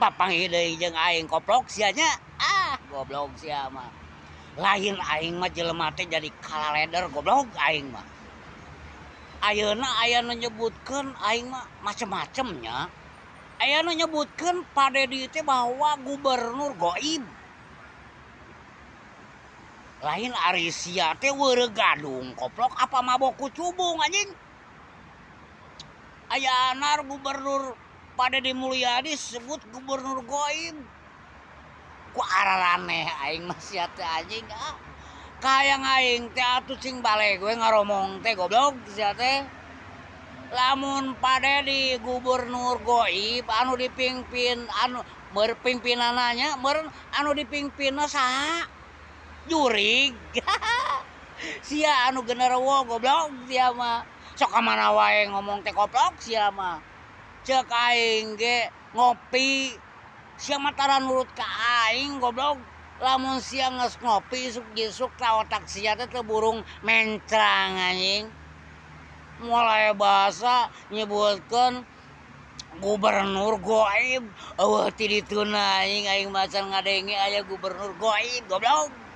Papanggih deui jeung aing koplok sia nya. Ah, goblok sia mah. Lain aing mah jelema teh jadi kalaleder goblok aing mah. Ayeuna aya nu nyebutkeun aing mah macem-macem nya. Aya nu nyebutkeun Pak Dedi teh bahwa gubernur goib. Lain ari sia teh weureu gadung koplok apa mabok ku cubung anjing. Aya anar gubernur Pak Dedi Mulyadi sebut gubernur goib. Ku araraneh aing mah sia teh anjing ah. Kahayang aing teh atuh cing baleg we ngaromong teh goblok sia teh. Lamun Pak Dedi gubernur goib anu dipingpin anu pingpinanna nya meureun anu dipingpinna saha? Jurig. Sia anu genderuwo goblok sia mah. Sok ka mana wae ngomong teh koplok sia mah. Ceuk aing ge ngopi sia mah tara nurut ka aing goblok. Lamun sia geus ngopi isuk isuk ka otak sia teh teu burung mencrang anjing. Mulai bahasa nyebutkeun gubernur goib eueuh ti dituna anjing aing mah can ngadenge aya gubernur goib goblok.